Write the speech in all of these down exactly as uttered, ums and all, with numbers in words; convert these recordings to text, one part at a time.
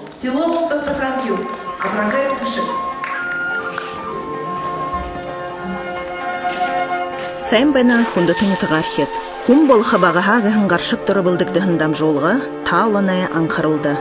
Село Зогтохангил, Абрагай бэшэг. Сайн байна, хүндэтэ нютагаархид. «Хүн болохо багаһаа» гэһэн гаршаг доро бэлдэгдэһэн дамжуулга та олоной анхаралда.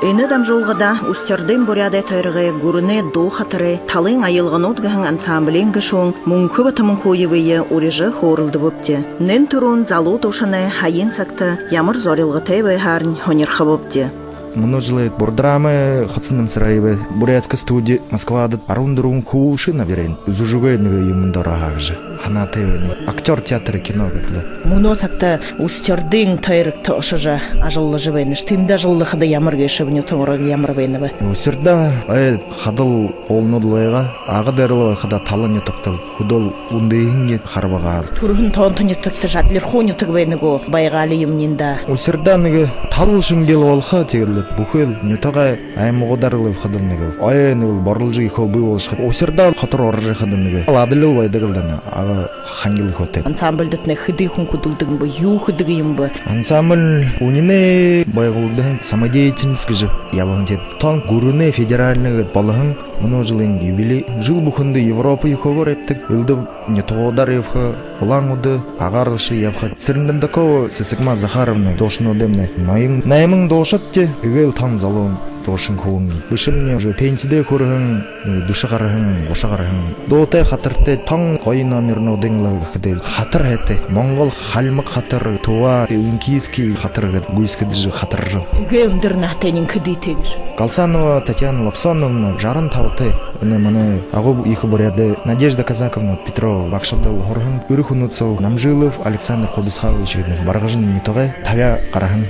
Энэ дамжуулгада Усть-Ордын буряадай тойрогой гүрэнэй дуу хатарай «Талын аялганууд» гэһэн ансамблиин гэшүүн Мүнхэ-Бата Мүнхуевые урижа хөөрэлдэбэбди. Нэн түрүүн залуу дуушанай һаяын сагта ямар зорилготой байһаарнь һонирхобобди. Мүнөө жэлэй Бурдрамай Хоца Намсараевай бурятска студи Москвада арбан дүрбэн хүбүүшэ набирэн зүжэгэй нэгэ юумэндэ ороһоо гэжэ һанаатай байнаб. Актёр театра, кино гэдэг лэ. Мүнөө сагта Усть-Ордын тойрогто ошожо ажаллажа байнаш. Тэндэ ажаллахада ямар гээшэб, нютаг орог ямар байнаб? Усть-Орда, э, хадал ууланууд лэ байгаа. Ага дээрэ лэ байхада, талын нютагта лэ хүдөө үндыһэн гээд хара байгаа. Түрэһэн тоонто нютагта, жадлирхуу нютаг байна гү, байгаали юумэниинь даа. Усть-Орда нэгэ тал шэнгеэр болохо, тиигээд лэ бүхы л нютагай аймагуудаар лэ байхада нэгэ, ой, нэгэ л борлуулжа ехэ бии болошохо. Усть-Орда хото руу орожо байхада нэгэ ладлил байдаг лэ даа, Ага хангил ехэ тээ. Ансамбльдатнай хэды хүн хүдэлдэг юм бэ, юу хэдэг юм бэ? Ансамбль үнинэй байгуулагдаһан, самодеятельность гэжэ ябаһан, тиигээд тоонто гүрэнэй федеральна гээд болоһон. Мүнөө жэлэй юбилей. Жэл бүхэндэ Европа ехэ хөөрэлдэдэг. Элдэб нютагуудаар ябаха, Улаан-Үдэ, Агаар лэ шье ябаха. Цырендендокова Сэсэгма Захаровна дуушануудаймнай ноён найман дуушад тээ. Эгээл тон залуу дуушан хүбүүн. Бэшэмни уже пенсидэ хүрэһэн, дүшэ гараһан, гуша гараһан. Дуутай, хатартай, тон гоё номернуудынь лэ гэхэдэ хатар һайтай. Монгол хальмаг хатар, тува, эллинский хатар гээд гүйсэдхэжэ хатаржа. Эгээ үндэр наһатайнь хэдытэй гээшэб? Галсанова Татьяна Лопсоновна жаран табатай. Энэ манай Агуу ехэ буряадай Надежда Казаковна Петрова багшадал һураһан. Үри хүнүүд соо Намжилов Александр Хубисхайлович гээд, Баргажан нютагай, табяа гараһан.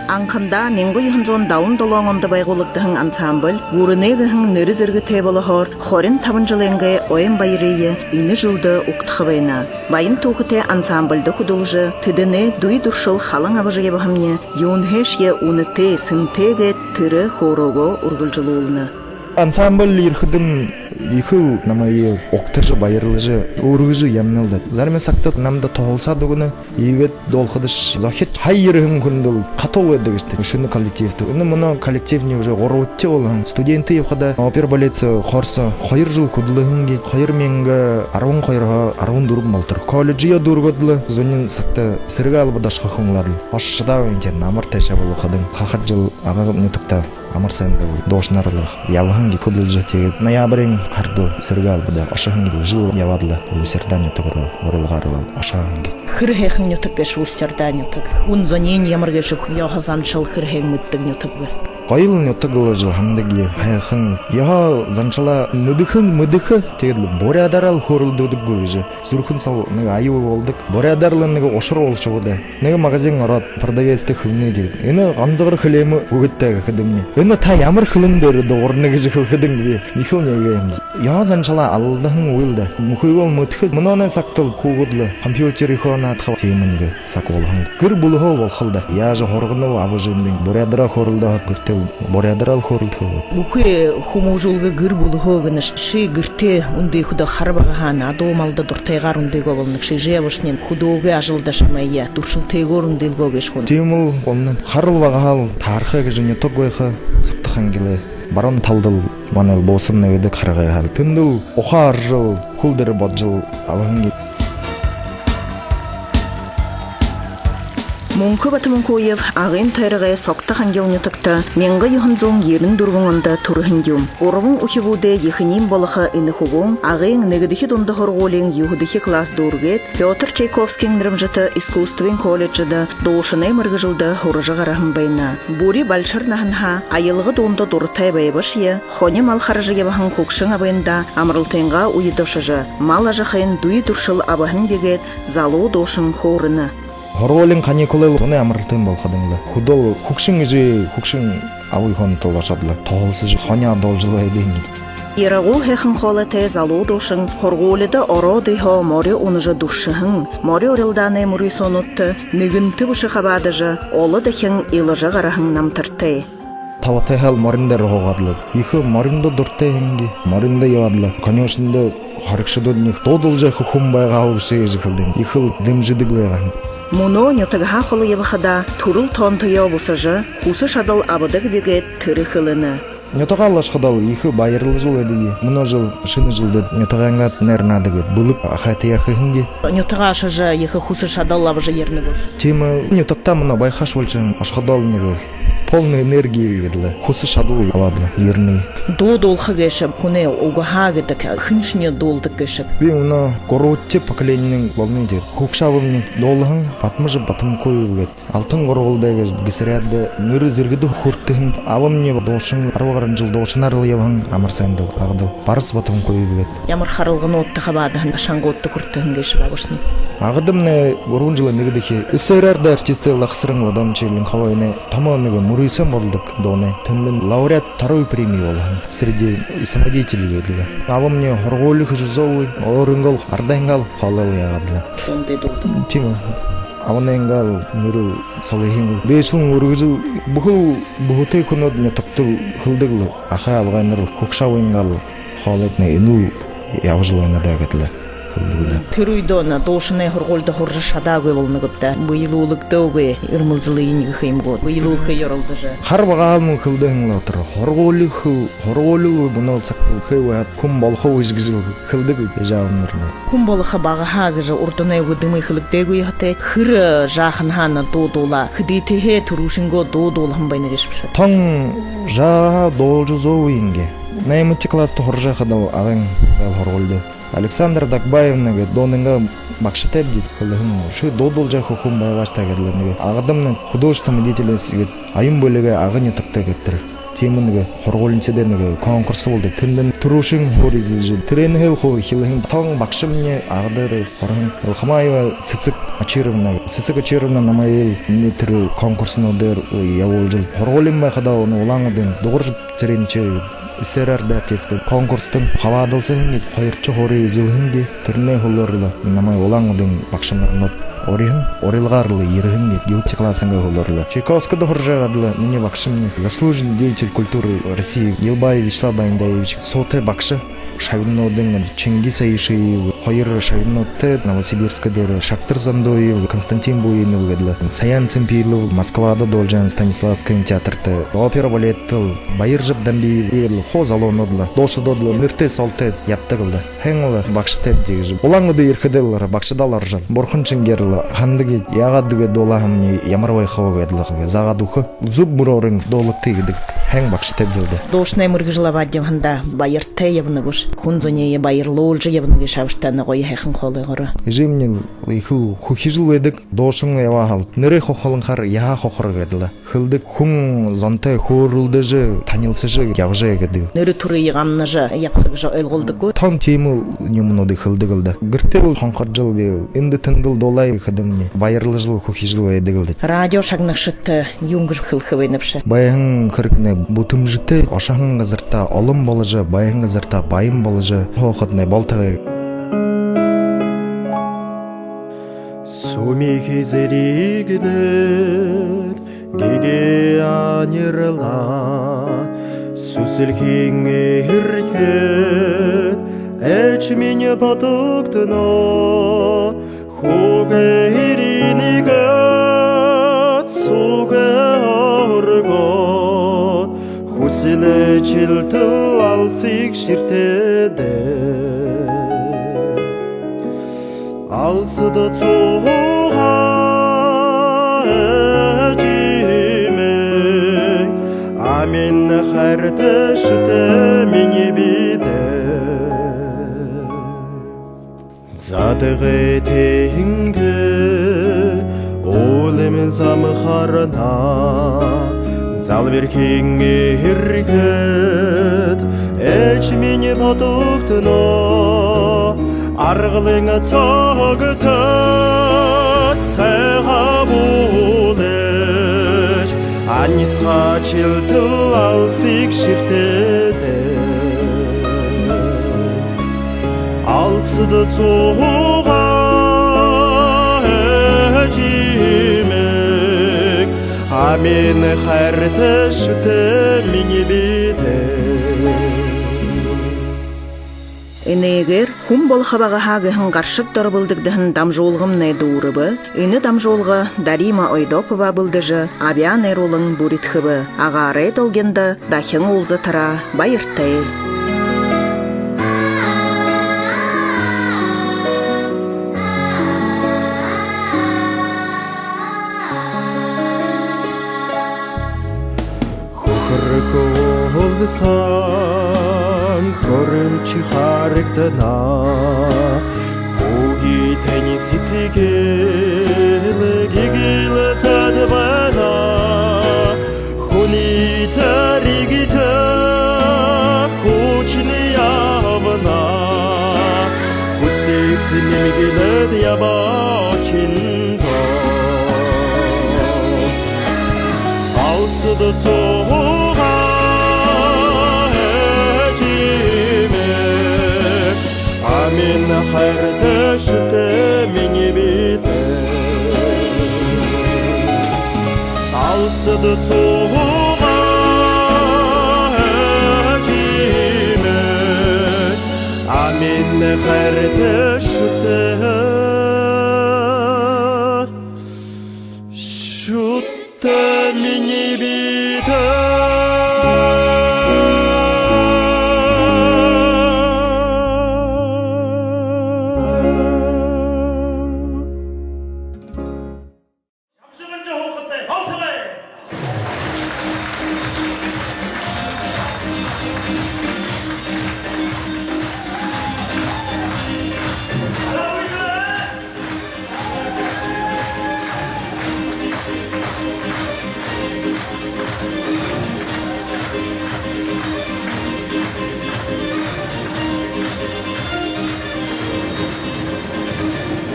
Анхандаа мянга юһэн зуун далан долоон ондо байгуулагдаһан ансамбль «Гүрэнэй» гэһэн нэрэ зэргэтэй болоһоор, хорин табан жэлэйнгээ ойн баярые энэ жэлдэ угтаха байна. Баян түүхэтэй ансамбльда хүдэлжэ, тэдэнэй дүй дүршэл халан абажа ябаһамни юунһээшье үнэтэй, сэнтэй гээд тэрэ хөөрөөгөө үргэлжэлүүлнэ. Ансамбль ерэхэдэм ехэл намайе угтажа, баярлажа, үргэжэ ябана л даа. Зарим сагта намда туһалсаад үгэнэ. Иигээд дуулахадаш зохид, һая ерэһэн хүндэл хатуу байдаг гээшэ даа, шэнэ коллективтэ. Энэ мүнөө коллективни уже гурбадахи болоһон. Студентэ ябахада опера балет соо, хор соо хоёр жэл хүдэлһэн гээд, хоёр мянга арбан хоёрһоо арбан дүрбэн болотор колледжые дүүргээд лэ, зунай сагта сэрэгэй албада ошохо хүн лэ. Ошожо шадаа байна, тиигээд намар тээшээ болоходонь, хахад жэл Ага нютагта амар сайн даа, дуушанаар лэ ябаһан гээд, хүдэлжэ, тиигээд ноябриин һарада сэрэгэй албада ошоһон гээд, жэл ябаад лэ Усть-Орда нютаг руу урилгаар лэ ошоһон гээд. Хэр һайхан нютаг гээшэб Усть-Орда нютаг. Хүн зониинь ямар гээшэб, ёһо заншал хэр һайн мэдэдэг нютаг бэ? Гоёл нютаг лэ гэжэ һанадагби, һайхан. Ёһо заншалаа мэдэхэнь мэдэхэ, тиигээд лэ буряадаараа лэ хөөрэлдэдэггүй гэжэ зүрхэн соо нэгэ аюул болодог. Буряадаар лэ нэгэ ушар болошодог даа. Нэгэ магазин ороод, продавецтэ хэлэнэ гээд: «Энэ гонзогор хэлэмэ үгыт даа», — гэхэдэмни: «Энэ та ямар хэлэн дээрэ дуугарна?» — гэжэ хэлэхэдэнь, би ехэл нэгэ юм. Ёһо заншалаа алдаһан үгы л даа. Бүхыгөө мэдэхэ. Мүнөөнэй сагта лэ хүүгэд лэ компьютер ехэ наадаха, тиимэ нэгэ саг болоһон. Гэр бүлэһөө болохол даа. Яажа һурганаб, аба эжымни буряадаараа хөөрэлдөөд, гэртээ буряадаараа лэ хөөрэлдэхэ гээд. Бүхы хүмүүжүүлгэ гэр бүлэһөө гэнэш. Ши гэртээ үндыхэдөө, хара багаһаань адуу малда дуратайгаар үндыгөө болоногши. Эжы абашни хүдөөгэй ажалда шамайе дүршэлтэйгөөр үндылгөө гээшэ гү? Тиимэл болоно. Харал багаһаа лэ Таархай гэжэ нютаг байха, Согто-Хангилай баруун талада лэ манай лэ буусан нэгэдэг харгыһаа лэ. Тэндэл ухаа орожол, хүл дээрэ бодожол абаһан гээд. Мүнхэ-Бата Мүнхуев Агын тойрогой Согто-Хангил нютагта мянга юһэн зуун ерэн дүрбэн ондо түрэһэн юм. Гурбан үхибүүдэй ехэниинь болохо энэ хүбүүн Агын нэгэдэхи дунда һургуулиин юһэдэхи класс дүүргээд, Пётр Чайковскиин нэрэмжэтэ искусствын колледждэ дуушанай мэргэжэлдэ һуража гараһан байна. Бүри балшар наһанһаа аялга дуунда дуратай байбашье, хони мал хаража ябаһан хүгшэн абындаа амаралтынгаа үедэ ошожо, мал ажахын дүй дүршэл абаһан би гээд, залуу дуушан хөөрэнэ. Һургуулиин каникулай лэ, зуны амаралтын болоходонь лэ, хүдөөл хүгшэн эжы, хүгшэн абын хоонтол ошоод лэ, туһалсажа, хониёо дуулжал байдаг юм. Ирагуу һайхан хоолойтой залуу дуушан һургуулида ороод, эхэ мори унажа дүршэһэн, мори урилдаанай мүрысөөнүүдтэ нэгэнтэ бэшэ хабаадажа, олон дахин илажа гараһан намтартай. Табатайһаа лэ морин дээрэ һуугаад лэ, ехэ мориндо дуратай һэн гээд, мориндо ябаад лэ, конюшнада хоригшодууд нэгэ дуудалжа ехэ хүн байгаа бэшэ гэжэ хэлэдэг. Ехэл дэмжэдэг байгаа. Мүнөө нютагһаа холо ябахадаа түрэл тоонтоёо бусажа, хүсэ шадал абадаг би гээд тэрэ хэлэнэ. Нютагаа ошоходоол ехэ баярлажал байдагби. Мүнөө жэл, шэнэ жэлдэ нютагайнгаа найр наадаг гээд, бэлэг ахайтаяа хэһэн гээд. Нютагаа ошожо, ехэ хүсэ шадал абажа ерэнэ гүш? Тиимэ, нютагтаа мүнөө байхаш болошоһон, ошоходоол нэгэ полный энергии гээд лэ, хүсэ шадал абаад лэ ерэнэ. Дуу дуулаха гээшэ хүнэй угһаа гэдэг, хэншни дуулдаг гээшэб? Би мүнөө гурбадахи поколениин болоно гээд. Хүгшэ абамни дуулаһан Батамжаб Батамкуев гээд. Алтан гургалдай гээд Бэсараяда нэрэ зэргэдэ хүртэһэн. Абамни дуушан, арба гаран жэл дуушанаар лэ ябаһан, амар һайндал, аглал. Барас Батамкуев гээд. Ямар харалгануудта хабаадаһан, шангуудта хүртэһэн гээшэб абашни? Аглалнай гурбан жэлэй нэгэдэхи СССР-эй артист Лахасаран Ладонович Линховоевай томо нэгэ мүрысөөн болодог дуунай. Тэндэнь лауреат второй премии болоһон среди самодеятелей гээд лэ. Абамни һургуули хэжэ үзөөгүй, өөрынгөөл, арадайнгаал хоолой лэ яагаад лэ. Дуунай дуулдаг. Тиимэ. Абанайнгаал нэрэ солиһон. Дээшэлэн үргэжэл, бүхы, бүхыдөө хүнүүд нютагта хэлэдэг лэ. Аха абгайнар, хүгшэ абынгаал хоолойднай энэл ябажал байна даа гээд лэ хэлэдэг лэ даа. Тэрэ үедөө энэ дуушанай һургуулида һуража шадаагүй болоно гүт даа. Бэелүүлэгдөөгүй, эрмэлзэлыень гэхэ юм гү, бэелүүлхэ ёролдожо. Хара багаһаамни хэлэдэг һэн лэ тэрэ. Һургуули хэ-, һургуули мүнөө сагта хээ байхада хүн болохо бэшэ гэжэл хэлэдэг лэ эжы абамнарни. Хүн болохо багаһаа гэжэ урданай үгэдэмнай хэлэгдээгүй һатай. Хэр жааханһаа энэ дуу дуулаа, хэдытэйһээ түрүүшынгээ дуу дуулаһан байна гээшэбши? Тон жаагаа дуулажа үзөөгүй юм гээд. Наймадахи класста һуража байхадаа абгайнгаа һургуулида Александра Дагбаевна гээд дуунайнгаа багшатайбди гээд хэлэһэн. Ши дуу дуулажа байха хүн байгааш даа гээд лэ нэгэ. Аглалнай художественная деятельность гээд, оюун бэлигээ Агын нютагта гээд тэрэ. Тиимэ нэгэ һургуулинуудта нэгэ конкурс болодог. Тэндэнь түрүүшын һуури эзэлжэ, тэрээнһээ лэ хуу эхилһэн. Тон багшамни Агада һураһан Элхамаева Цэцэг Очировна. Цэцэг Очировна намайе тэрэ конкурснуудаар ябуулжал. Һургуулиин байхадаа энэ Улаан-Үдын Дугаржаб Цыренович, СССР-эй артист, конкурстань хабаадалсаһан гээд, хоёрдохи һуури эзэлһэн гээд, тэрэнэй һүүлээр лэ намайе Улаан-Үдын багшанарнууд уряаһан, урилгаар лэ ерэһэн гээд, юһэдэхи классайнгаа һүүлээр лэ. Чайковскида һуража байгаад лэ минии багшамни заслуженный деятель культуры России Елбаев Вячеслав Баяндаевич, суутай багша. Шабиннуудынь Чингис Аюшеев, хоёр шабиннуудтай Новосибирскэ дээрэ Шагдар Зандуев, Константин Буинов гээд лэ. Саян Цымпилов, Москвада дуулажа, Станиславскиин театрта опера балетта лэ. Баяржаб Дамбиев гээд лэ, хуу залуунууд лэ, дуушадууд лэ, нэрэтэй солотой ябадаг лэ даа. Һайн лэ багшатайбди гэжэ. Улаан-Үдэ ерэхэдээ лэ багшадаа лэ орожо, бурхан шэнгеэр лэ хандадаг гээд, яагаад гээд дуулааһамни, ямар байхаб гээд лэ заагаад үгэхэ. Зүб мүрөөрөө дуулагты гэдэг. Һайн багшатайбди даа. Дуушанай мэргэжэл абаад ябаһандаа баяртай ябана гүш? Хүн зониие баярлуулжа ябана гээшэ абаштаа, энэ гоё һайхан хоолойгоороо. Эжымни ехэл хүхижэл байдаг. Дуушан ябаа һаал, нэрээ хохолонхоор яһа хохор гээд лэ хэлэдэг. Хүн зонтой хөөрэлдэжэ, танилсажа ябажа гэдэг. Нэрэ түрые гамнажа ябаха гэжэ ойлгуулдаг гү? Тон тиимэ юумэнүүдые хэлэдэг лэ даа. Гэртээ лэ хонходожол би эндэ тэндэл дуулаа гэхэдэмни, баярлажал, хүхижэл байдаг лэ даа. Радио шагнагшадта юун гэжэ хэлэхэ байнабши? Байһан хэрэгнай бүтэмжэтэй, ошоһон газартаа олон боложо, байһан газартаа баян боложо һуухатнай болтогой. Сумихи зэриглээд, гэгээ аниралаад, сүсэлхин эрхид, эжымни бодогдоно. Хүүгээ эринэгээд, сүүгээ оргоод, хүсэл эжэлтэл алсыг шэртээдээ. Алсада зугаа эжымни, амин хайртай шүтээ минии бидэ. Задагай тэнгэ уулын зам харана, залбирхин эрхид, эжымни бодогдоно. Аргалан цогтой сайгаа буулгаж, анисхаа шэлтэл алсыг шэртээдээ. Алсада зугаа эжымни, амин хайртай шүтээ минии бидэ. Энээгээр «Хүн болохо багаһаа» гэһэн гаршаг доро бэлдэгдэһэн дамжуулгамнай дүүрэбэ. Энэ дамжуулга Дарима Ойдопова бэлдэжэ, абяа найруулан бүридхэбэ. Агаарай долгиндо дахин уулзатараа баяртай. Хүхэр хөөлдэ саан хүрэлшэ харагдана. Хүүгэй тэнюун сэдьхэл гэгэл зад байна. Хүнэй зоригтой хүшэнь ябана. Хүсэдэгтэ нэмэглээд ябаашан даа. Алсад зугаа эжымни, амин хайртай шүдэ минии бэетэй. Алсад зугаа эжымни, амин хайртай шүдэ, шүдэ минии бэетэй. Шамшаган Жохотой, болтогой!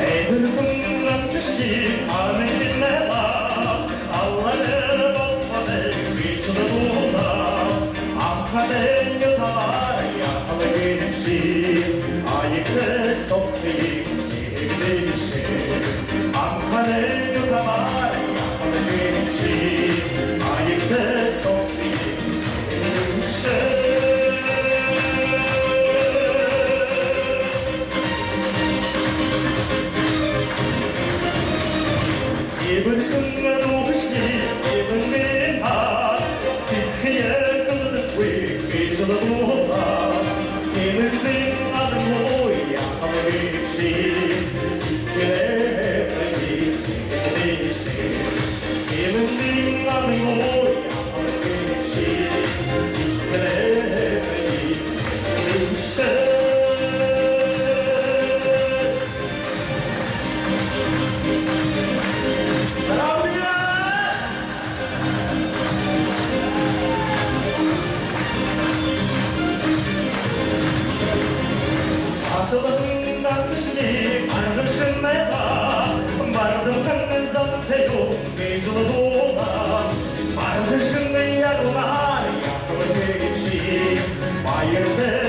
Эдэрхэн ганса ши анханай мэлэ, аллаар болтогой гэжэ дуулаа. Анханай нютагаар яахал гээбши, аягтай согтой сэдьхэлтэй бэшэ. Анханай нютагаар яахал гээбши, аягтай согтой сэдьхэлтэй бэшэ. Сэбэрхэн үгэшни сэбэрхэн ха, сэдьхэлээ хэлэдэггүй гэжэл дуулаа. Сэмэгтэй адли яахал гээбши, сэдьхэлээ хэлэдэггүй, сэдьхэлээ хэлэдэггүй. Сэмэгтэй адли яахал гээбши, сэдьхэлээ хэлэдэггүй, сэдьхэлээ хэлэдэггүй. Аталан ганса шни аргашан байгаа, бардамхан зонтой юу гэжэл дуулаа. Бардажан ябанаар яахал гээбши, баяртай